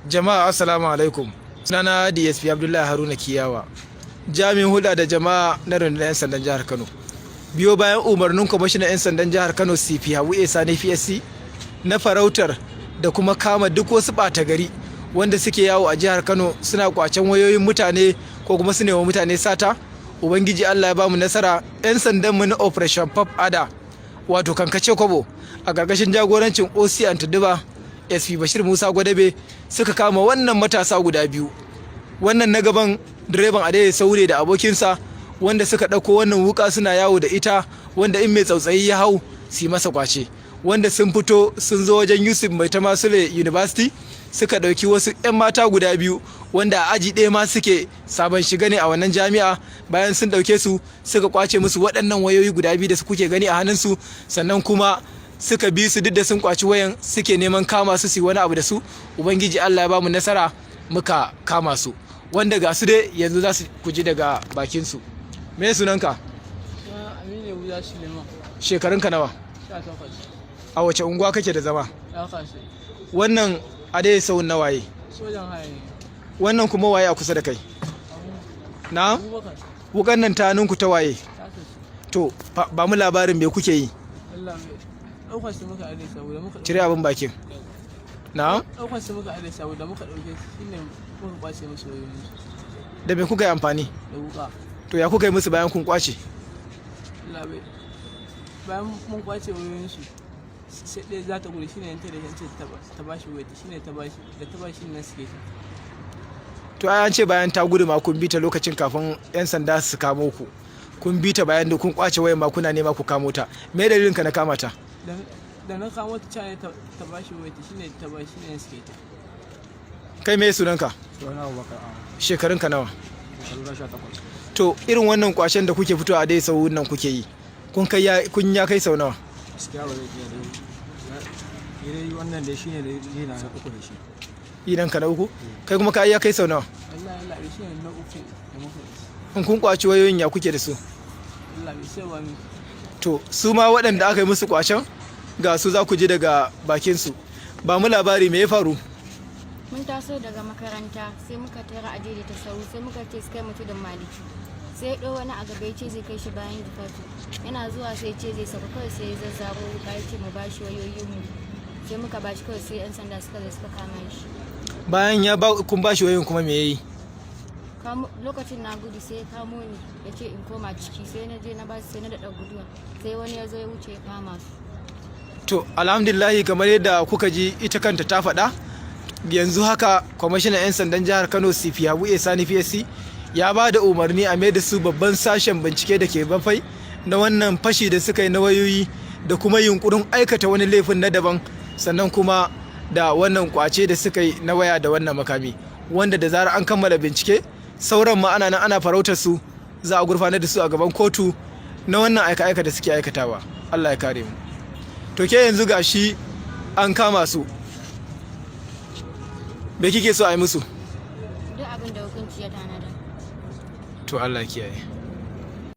Jama'a, assalamu alaikum. Sunana DSP Abdullahi Haruna Kiyawa, jami'in hulɗa da jama'a na rundunar 'yan sandan jihar Kano. Biyo bayan umarnin kwamishinan 'yan sandan jihar Kano, CP Habu A Sani PSC, na farautar da kuma kama duk wasu ɓata gari wanda suke yawo a jihar Kano suna kwacen wayoyin mutane ko kuma su wa mutane sata. Ubangiji Allah ya bamu nasara, 'yan sandan mu na Operation Puff Adder, wato kankace kwabo, a ƙarƙashin jagorancin OC Antiduba, SP Bashir Musa Gwadabe, suka kama wannan matasa guda biyu. Wannan na gaban direban adaidaita sahu ne da abokinsa, wanda suka ɗauko wannan wuka suna yawo da ita, wanda in mai tsautsayi ya hau su yi masa kwace. Wanda sun fito sun zo wajen Yusuf Maitama Sule University, suka ɗauki wasu 'yan mata guda biyu wanda a aji ɗaya ma suke, sabon shiga ne a wannan jami'a. Bayan sun ɗauke su, suka kwace musu waɗannan wayoyi guda biyu da su kuke gani a hannunsu. Sannan kuma suka bi su, duk da sun kwaci wayan, suke neman kama su su yi wani abu da su. Ubangiji Allah ya ba mu nasara, muka kama su, wanda ga su dai yanzu za su kuji daga bakin su. Me sunanka? Aminu Yahuza Suleiman. Shekarunka nawa? 18. A wace unguwa kake da zama? Ya kashe. Wannan adaidaita sahun na waye? Sojan haya ne. Wannan kuma waye a kusa da kai na? Abubakar. Wukan nan ta hannunku ta waye? Ta tafi. To, ba mu labarin me kuke yi. Allah mai ɗaukar su muka adai saboda muka Cire abin bakin na. Ɗaukar su muka adai saboda muka ɗauke su, shine muka kwace musu wayoyin su. Da me kuka yi amfani? Da wuka. To, ya kuka yi musu bayan kun kwace? Allah bai, bayan mun kwace wayoyin su, sai ɗaya za ta gudu, shine ta da ce ta bashi wayarta, shine ta bashi, da ta bashi nan suke ta. To, ai an ce bayan ta gudu ma kun bi ta, lokacin kafin 'yan sanda su kamo ku kun bi ta, bayan da kun kwace wayan ma kuna nema ku kamo ta. Me dalilin ka na kama ta? Da na kamo ta, cane ta bashi wayarta, shine ta bashi, shine suke ta. Kai, me sunanka? Suna Abubakar Ahmad. Shekarunka nawa? Shekaru na 18. To, irin wannan kwashen da kuke fitowa a dai sau nan kuke yi, kun kai ya kun ya kai sau nawa? Gaskiya ba zai iya dai. Ni dai wannan dai shine dai ni na uku da shi. Idan ka na uku, kai kuma ka ya kai sau nawa? Wallahi Allah bai, shine na uku da muka yi. In kun kwaci wayoyin, ya kuke da su? Allah bai sai wani. To, su ma waɗanda aka yi musu kwacen, ga su za ku ji daga bakin su. Ba mu labari, me ya faru? Mun taso daga makaranta, sai muka tara a daidaita sahu, sai muka ce su kai mu Tudun Maliki. Sai ya ɗau wani a gaba, ya ce zai kai shi bayan Jifatu. Yana zuwa sai ya ce zai sauka, kawai sai ya zazzaro wuka, ya ce mu bashi wayoyin mu. Sai muka bashi, kawai sai 'yan sanda suka zo suka kama shi. Bayan ya ba kun ba shi wayoyin kuma, me yayi? Lokacin na gudu, sai ya kamo ni, ya ce in koma ciki. Sai na je na basu, sai na daɗa guduwa, sai wani ya zo ya wuce ya kama su. To, alhamdulillahi, kamar yadda kuka ji ita kanta ta faɗa, yanzu haka kwamishinan 'yan sandan jihar Kano, CP Habu A Sani PSC, ya ba da umarni a da su babban sashen bincike da ke Bafai na wannan fashi da suka yi na wayoyi da kuma yunkurin aikata wani laifin na daban, sannan kuma da wannan kwace da suka yi na waya da wannan makami, wanda da zarar an kammala bincike, sauran ma ana nan ana farautar su, za a gurfanar da su a gaban kotu na wannan aika-aika da suke aikatawa. Allah ya kare mu. To, ke yanzu gashi an kama su, me kike so a yi musu? Duk abin da hukunci ya tanada. To, Allah ya kiyaye.